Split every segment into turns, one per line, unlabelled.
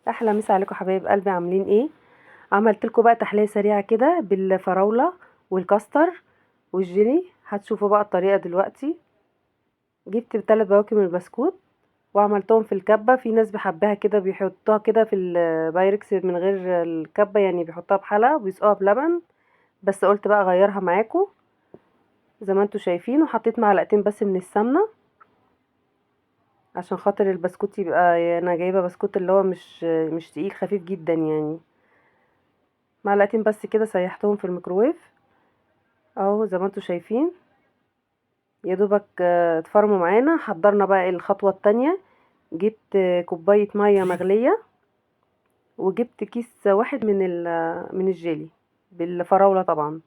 احلى مسا عليكم حبايب قلبي، عاملين ايه؟ عملت لكم بقى تحلية سريعة كده بالفراوله والكاستر والجيلي. هتشوفوا بقى الطريقة دلوقتي. جبت 3 بواكي من البسكوت وعملتهم في الكبه. في ناس بحبها كده بيحطوها كده في البايركس من غير الكبه، يعني بيحطوها بحلقة وبيسقوها بلبن، بس قلت بقى اغيرها معاكم زي ما انتم شايفين. وحطيت معلقتين بس من السمنة عشان خاطر البسكوت يبقى، انا جايبه بسكوت اللي هو مش تقيل، خفيف جدا يعني. معلقتين بس كده سيحتهم في الميكروويف اهو زي ما انتم شايفين، يا دوبك اتفرموا معانا. حضرنا بقى الخطوة التانية. جبت كوباية مية مغليه وجبت كيس واحد من الجيلي بالفراوله طبعا.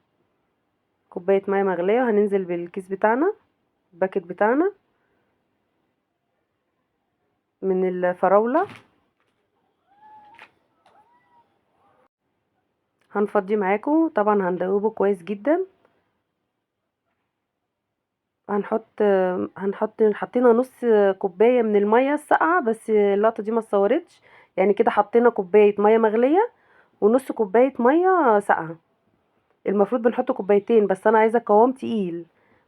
كوباية مية مغليه وهننزل بالكيس بتاعنا، ال packet بتاعنا من الفراوله. هنفضيه معاكم طبعا، هندوبه كويس جدا. حطينا نص كوباية من المية الساقعه، بس اللقطة دي ما اتصورتش يعني. كده حطينا كوباية مية مغليه ونص كوباية مية ساقعه. المفروض بنحط كوبايتين، بس انا عايزه قوام تقيل.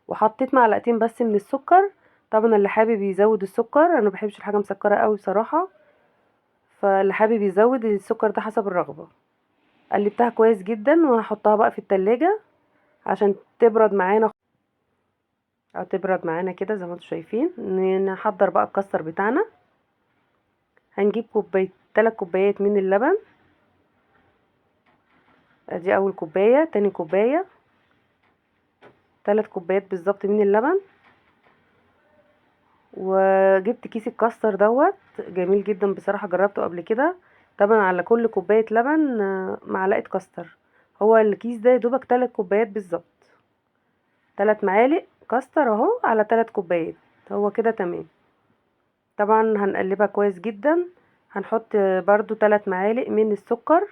وحطيت معلقتين بس من السكر. طبعا اللي حابب يزود السكر، انا ما بحبش الحاجة مسكره قوي بصراحة، فاللي حابب يزود السكر ده حسب الرغبة. قلبتها كويس جدا وهحطها بقى في التلاجة عشان تبرد معانا، او تبرد معانا كده زي ما انتم شايفين. نحضر بقى الكاستر بتاعنا. هنجيب 3 كوبايات من اللبن. ادي اول كوباية، تاني كوباية، 3 كوبايات بالظبط من اللبن. وجبت كيس الكاستر دوت، جميل جدا بصراحة، جربته قبل كده. طبعا على كل كوباية لبن معلقه كاستر. هو الكيس ده يا دوبك 3 كوبايات بالظبط، 3 معالق كاستر اهو على 3 كوبايات، هو كده تمام. طبعا هنقلبها كويس جدا. هنحط برضو 3 معالق من السكر،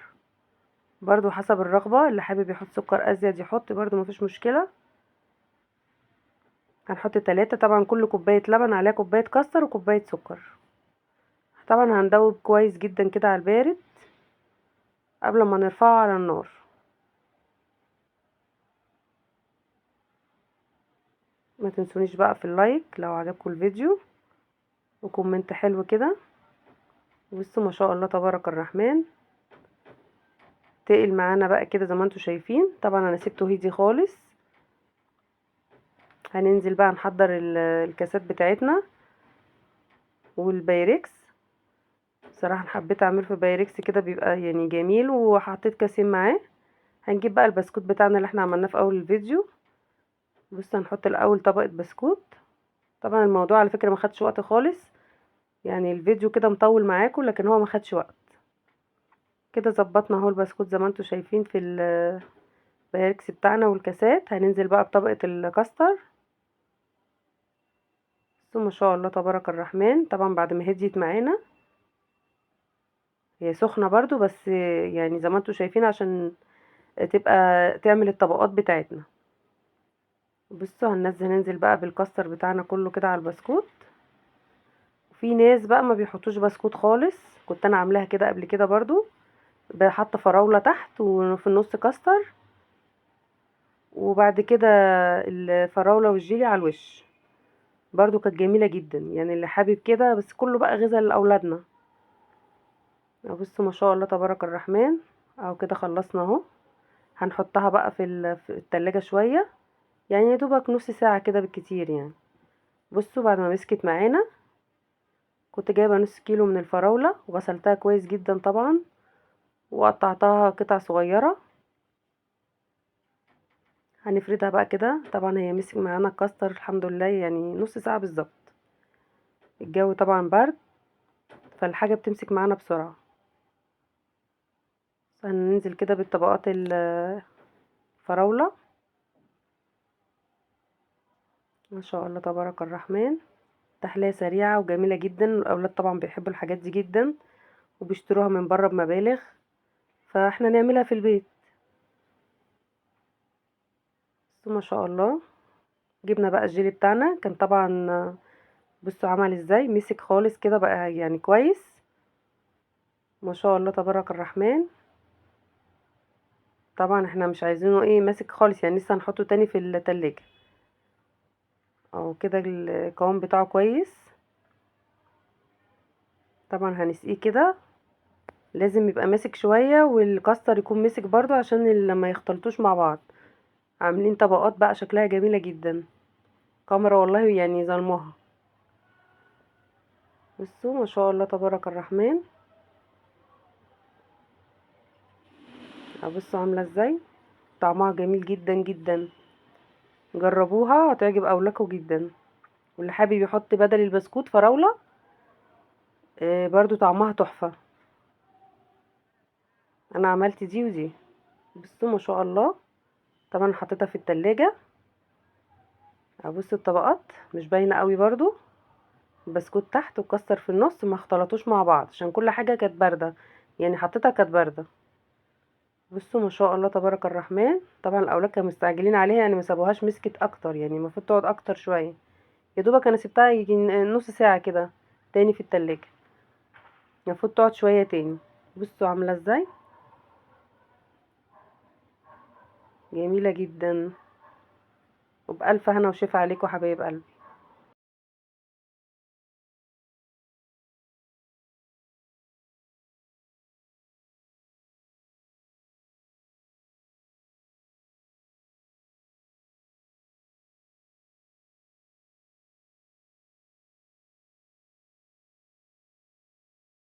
برضو حسب الرغبة، اللي حابب يحط سكر ازيد يحط، برضو مفيش مشكلة. هنحط 3، طبعا كل كوباية لبن عليها كوباية كاستر وكوباية سكر. طبعا هندوب كويس جدا كده على البارد قبل ما نرفعه على النار. ما تنسونيش بقى في ال like لو عجبكم الفيديو، و comment حلو كده. بصوا ما شاء الله تبارك الرحمن، تقل معانا بقى كده زي ما انتم شايفين. طبعا انا سبته هدي خالص. هننزل بقى نحضر الكاسات بتاعتنا والبايركس. بصراحة انا حبيت اعمل في بايركس كده بيبقى يعني جميل، وحطيت كاسين معاه. هنجيب بقى البسكوت بتاعنا اللي احنا عملناه في اول الفيديو. بصوا هنحط الاول طبقه بسكوت. طبعا الموضوع على فكرة ما خدش وقت خالص، يعني الفيديو كده مطول معاكم لكن هو ما خدش وقت. كده ظبطنا اهو البسكوت زي ما انتم شايفين في البايركس بتاعنا والكاسات. هننزل بقى بطبقه الكاستر. بصوا ما شاء الله تبارك الرحمن. طبعا بعد ما هديت معانا، هي سخنة برضو بس يعني زي ما انتم شايفين عشان تبقى تعمل الطبقات بتاعتنا. بصوا هننزل بقى بالكاستر بتاعنا كله كده على البسكوت. في ناس بقى ما بيحطوش بسكوت خالص، كنت انا عاملاها كده قبل كده برضو، بحط فراولة تحت وفي النص كاستر، وبعد كده الفراولة والجيلي على الوش. برضو كانت جميلة جدا يعني، اللي حابب كده، بس كله بقى غذاء لأولادنا. بصوا ما شاء الله تبارك الرحمن اهو كده خلصنا اهو. هنحطها بقى في التلاجة شوية، يعني يا دوبك نص ساعة كده بالكتير يعني. بصوا بعد ما مسكت معانا، كنت جايبة نص كيلو من الفراولة وغسلتها كويس جدا طبعا، وقطعتها قطع صغيرة. هنفردها بقى كده. طبعا هي مسك معانا الكاستر الحمد لله، يعني نص ساعة بالظبط. الجو طبعا برد فالحاجة بتمسك معانا بسرعة. هننزل كده بالطبقات الفراولة. ما شاء الله تبارك الرحمن، تحلية سريعة وجميلة جدا. الأولاد طبعا بيحبوا الحاجات دي جدا وبيشتروها من بره بمبالغ، فاحنا نعملها في البيت. بصوا ما شاء الله جبنا بقى الجيلي بتاعنا، كان طبعا بصوا عمل ازاي، مسك خالص كده بقى يعني كويس. ما شاء الله تبارك الرحمن. طبعا احنا مش عايزينه ايه ماسك خالص، يعني لسه هنحطه تاني في التلاجة. اهو كده القوام بتاعه كويس. طبعا هنسقيه كده، لازم يبقى ماسك شوية والكاستر يكون ماسك برضو عشان لما يختلطوش مع بعض. عاملين طبقات بقى شكلها جميلة جدا، كاميرا والله يعني ظلمها. بصوا ما شاء الله تبارك الرحمن. بصوا عاملة ازاي، طعمها جميل جدا جدا، جربوها هتعجب اولادكم جدا. واللي حابب يحط بدل البسكوت فراولة، برضو طعمها تحفة. انا عملت دي ودي. بصوا ما شاء الله. طبعا حطيتها في التلاجة. بصوا الطبقات مش باينة قوي برضو، البسكوت تحت وكسر في النص، ما اختلطوش مع بعض عشان كل حاجة كانت باردة، يعني حطيتها كانت باردة. بصوا ما شاء الله تبارك الرحمن. طبعا الاولاد كانوا مستعجلين عليها، يعني ما سابوهاش مسكت اكتر، يعني المفروض تقعد اكتر شوية. يا دوبك انا سبتها يجي نص ساعة كده تاني في التلاجة، المفروض تقعد شوية تاني. بصوا عاملة ازاي، جميلة جدا. وبألف هنا وشفا عليكم حبايب قلبي.